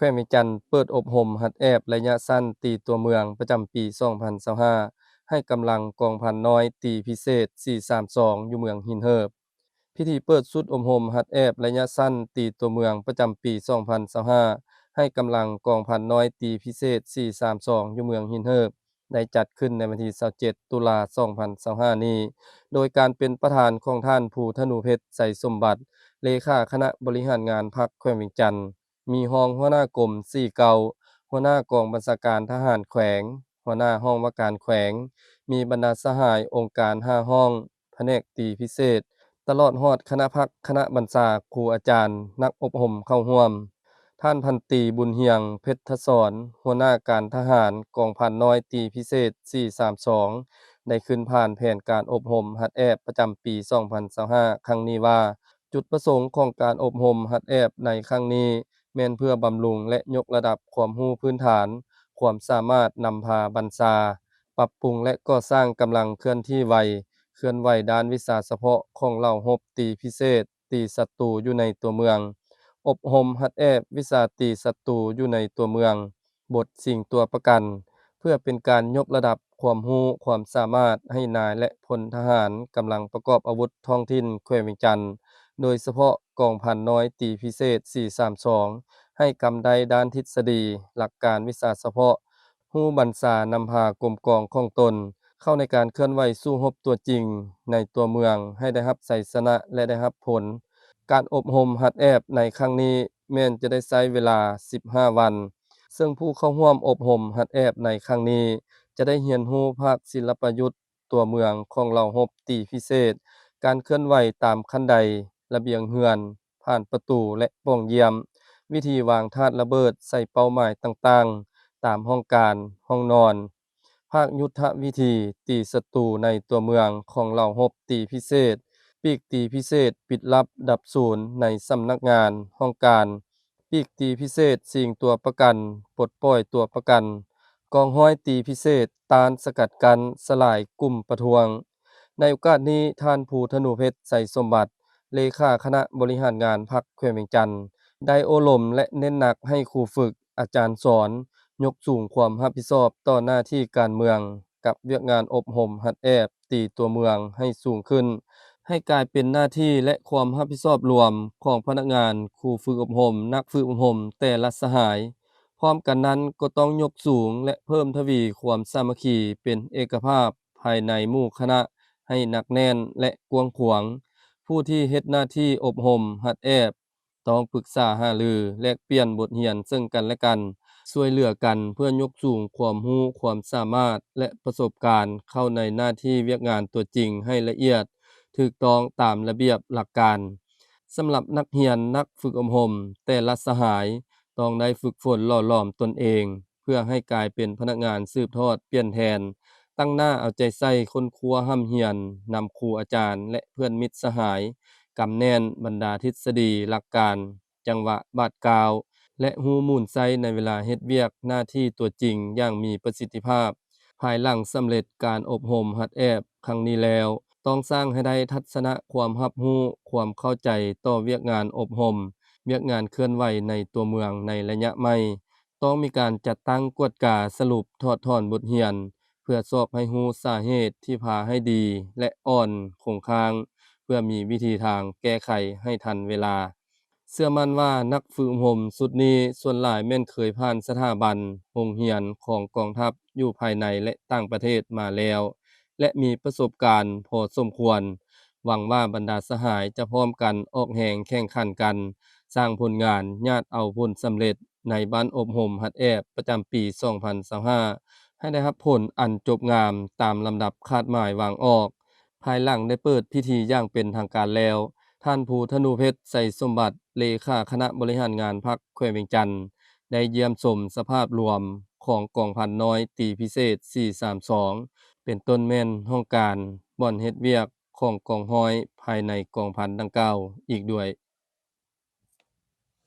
ແຂວງວຽງຈັນເປີດອົບຮົມຫັດແອບໄລຍະສັ້ນຕີຕົວເມືອງປະຈຳປີສອງພັນຊາວຫ້າ ໃຫ້ກຳລັງກອງພັນນ້ອຍຕີພິເສດສີ່ສາມສອງ ຢູ່ເມືອງຫີນເຫີບ. ພິທີເປີດຊຸດອົບຮົມຫັດແອບໄລຍະສັ້ນຕີຕົວເມືອງປະຈຳປີສອງພັນຊາວຫ້າ ໃຫ້ກຳລັງກອງພັນນ້ອຍຕີພິເສດສີ່ສາມສອງ ຢູ່ເມືອງຫີນເຫີບ ໄດ້ຈັດຂຶ້ນໃນວັນທີຊາວເຈັດ ຕຸລາ ສອງພັນຊາວຫ້ານີ້ ໂດຍການເປັນປະທານຂອງທ່ານ ພູທະນູເພັດ ໄຊສົມບັດ ເລຂາຄະນະບໍລິຫານງານພັກແຂວງວຽງຈັນ, ມີຮອງຫົວໜ້າກົມສີ່ເກົ້າ, ຫົວໜ້າກອງບັນຊາການທະຫານແຂວງ, ຫົວໜ້າຫ້ອງວ່າການແຂວງ, ມີບັນດາສະຫາຍອົງການຫ້າຫ້ອງ, ພະແນກຕີພິເສດ, ຕະຫຼອດຮອດຄະນະພັກ, ຄະນະບັນຊາ, ຄູອາຈານ, ນັກອົບຮົມເຂົ້າຮ່ວມ. ທ່ານພັນຕີ ບຸນຮຽງ ເພັດທະສອນ ຫົວໜ້າການທະຫານກອງພັນນ້ອຍຕີພິເສດສີ່ສາມສອງ ໄດ້ຂຶ້ນຜ່ານແຜນການອົບຮົມຫັດແອບປະຈຳປີສອງພັນຊາວຫ້າ ຄັ້ງນີ້ວ່າ, ຈຸດປະສົງຂອງການອົບຮົມຫັດແອບໃນຄັ້ງນີ້ ແມ່ນເພື່ອບຳລຸງ ແລະ ຍົກລະດັບຄວາມຮູ້ພື້ນຖານ, ຄວາມສາມາດນຳພາບັນຊາ, ປັບປຸງ ແລະ ກໍ່ສ້າງກຳລັງເຄື່ອນທີ່ໄວ, ເຄື່ອນໄຫວດ້ານວິຊາສະເພາະຂອງເຫຼົ່າຮົບຕີພິເສດ, ຕີສັດຕູຢູ່ໃນຕົວເມືອງ, ອົບຮົມຫັດແອບວິຊາຕີສັດຕູຢູ່ໃນຕົວເມືອງ, ບົດຊິງຕົວປະກັນ, ເພື່ອເປັນການຍົກລະດັບຄວາມຮູ້ຄວາມສາມາດໃຫ້ນາຍ ແລະ ພົນທະຫານກຳລັງປະກອບອາວຸດທ້ອງຖິ່ນແຂວງວຽງຈັນ, ໂດຍສະເພາະກອງພັນນ້ອຍຕີພິເສດສີ່ສາມສອງ ໃຫ້ກຳໄດ້ດ້ານທິດສະດີ, ຫຼັກການ, ວິຊາສະເພາະ, ຮູ້ບັນຊານຳພາກົມກອງຂອງຕົນ ເຂົ້າໃນການເຄື່ອນໄຫວສູ້ຮົບຕົວຈິງໃນຕົວເມືອງ ໃຫ້ໄດ້ຮັບໄຊຊະນະ ແລະ ໄດ້ຮັບຜົນ. ການອົບຮົມຫັດແອບໃນຄັ້ງນີ້ແມ່ນຈະໄດ້ໃຊ້ເວລາສິບຫ້າວັນ, ເຊິ່ງຜູ້ເຂົ້າຮ່ວມອົບຮົມຫັດແອບໃນຄັ້ງນີ້ ຈະໄດ້ຮຽນຮູ້ພາກສິລະປະຍຸດຕົວເມືອງຂອງເຫຼົ່າຮົບຕີພິເສດ, ການເຄື່ອນໄຫວຕາມຂັ້ນໄດ, ລະບຽງເຮືອນ, ຜ່ານປະຕູ ແລະ ປ່ອງຢ້ຽມ, ວິທີວາງທາດລະເບີດໃສ່ເປົ້າໝາຍຕ່າງໆ ຕາມຫ້ອງການ, ຫ້ອງນອນ, ພາກຍຸດທະວິທີຕີສັດຕູໃນຕົວເມືອງຂອງເຫຼົ່າຮົບຕີພິເສດ, ປີກຕີພິເສດປິດລັບດັບສູນໃນສຳນັກງານ, ຫ້ອງການ, ປີກຕີພິເສດຊິງຕົວປະກັນ, ປົດປ່ອຍຕົວປະກັນ, ກອງຮ້ອຍຕີພິເສດຕ້ານສະກັດກັ້ນສະຫຼາຍກຸ່ມປະທ້ວງ. ໃນໂອກາດນີ້, ທ່ານ ພູທະນູເພັດ ໄຊສົມບັດ ເລຂາຄະນະບໍລິຫານງານພັກແຂວງວຽງຈັນ ໄດ້ໂອ້ລົມ ແລະ ເນັ້ນໜັກໃຫ້ຄູຝຶກ, ອາຈານສອນ ຍົກສູງຄວາມຮັບຜິດຊອບຕໍ່ໜ້າທີ່ການເມືອງ ກັບວຽກງານອົບຮົມຫັດແອບຕີຕົວເມືອງໃຫ້ສູງຂຶ້ນ, ໃຫ້ກາຍເປັນໜ້າທີ່ ແລະ ຄວາມຮັບຜິດຊອບລວມຂອງພະນັກງານ, ຄູຝຶກອົບຮົມ, ນັກຝຶກອົບຮົມແຕ່ລະສະຫາຍ. ພ້ອມກັນນັ້ນກໍຕ້ອງຍົກສູງ ແລະ ເພີ່ມທະວີຄວາມສາມັກຄີເປັນເອກະພາບພາຍໃນໝູ່ຄະນະໃຫ້ໜັກແໜ້ນ ແລະ ກວ້າງຂວາງ. ຜູ້ທີ່ເຮັດໜ້າທີ່ອົບຮົມຫັດແອບ ຕ້ອງປຶກສາຫາລື, ແລກປ່ຽນບົດຮຽນເຊິ່ງກັນ ແລະ ກັນ, ຊ່ວຍເຫຼືອກັນເພື່ອຍົກສູງຄວາມຮູ້, ຄວາມສາມາດ ແລະ ປະສົບການເຂົ້າໃນໜ້າທີ່ວຽກງານຕົວຈິງໃຫ້ລະອຽດ, ຖືກຕ້ອງຕາມລະບຽບຫຼັກການ. ສຳລັບນັກຮຽນ, ນັກຝຶກອົບຮົມແຕ່ລະສະຫາຍ ຕ້ອງໄດ້ຝຶກຝົນຫຼໍ່ຫຼອມຕົນເອງ ເພື່ອໃຫ້ກາຍເປັນພະນັກງານສືບທອດປ່ຽນແທນ, ຕັ້ງໜ້າເອົາໃຈໃສ່ຄົ້ນຄວ້າຮ່ຳຮຽນນຳຄູອາຈານ ແລະ ເພື່ອນມິດສະຫາຍ, ກຳແໜ້ນບັນດາທິດສະດີ, ຫຼັກການ, ຈັງຫວະບາດກ້າວ ແລະ ຮູ້ມູນໃຊ້ໃນເວລາເຮັດວຽກໜ້າທີ່ຕົວຈິງຢ່າງມີປະສິດທິພາບ. ພາຍຫຼັງສຳເລັດການອົບຮົມຫັດແອບຄັ້ງນີ້ແລ້ວ, ຕ້ອງສ້າງໃຫ້ໄດ້ທັດສະນະຄວາມຮັບຮູ້, ຄວາມເຂົ້າໃຈຕໍ່ວຽກງານອົບຮົມ, ວຽກງານເຄື່ອນໄຫວໃນຕົວເມືອງໃນໄລຍະໃໝ່. ຕ້ອງມີການຈັດຕັ້ງກວດກາ, ສະຫຼຸບ, ຖອດຖອນບົດຮຽນ ເພື່ອຊອກໃຫ້ຮູ້ສາເຫດທີ່ພາໃຫ້ດີ ແລະ ອ່ອນຄົງຄ້າງ, ເພື່ອມີວິທີທາງແກ້ໄຂໃຫ້ທັນເວລາ. ເຊື່ອໝັ້ນວ່ານັກຝຶກອົບຮົມຊຸດນີ້ສ່ວນຫຼາຍແມ່ນເຄີຍຜ່ານສະຖາບັນ, ໂຮງຮຽນຂອງກອງທັບຢູ່ພາຍໃນ ແລະ ຕ່າງປະເທດມາແລ້ວ ແລະ ມີປະສົບການພໍສົມຄວນ. ຫວັງວ່າບັນດາສະຫາຍຈະພ້ອມກັນອອກແຮງແຂ່ງຂັນກັນ, ສ້າງຜົນງານ, ຍາດເອົາຜົນສຳເລັດໃນບ້ານອົບຮົມຫັດແອບປະຈຳປີສອງພັນຊາວຫ້າ ໃຫ້ໄດ້ຮັບຜົນອັນຈົບງາມຕາມລຳດັບຄາດໝາຍວາງອອກ. ພາຍຫຼັງໄດ້ເປີດພິທີຢ່າງເປັນທາງການແລ້ວ, ທ່ານ ພູທະນູເພັດ ໄຊສົມບັດ ເລຂາຄະນະບໍລິຫານງານພັກແຂວງວຽງຈັນ ໄດ້ຢ້ຽມຊົມສະພາບລວມຂອງກອງພັນນ້ອຍຕີພິເສດສີ່ສາມສອງ ເປັນຕົ້ນແມ່ນຫ້ອງການ, ບ່ອນເຮັດວຽກຂອງກອງຮ້ອຍພາຍໃນກອງພັນດັ່ງກ່າວອີກດ້ວຍ.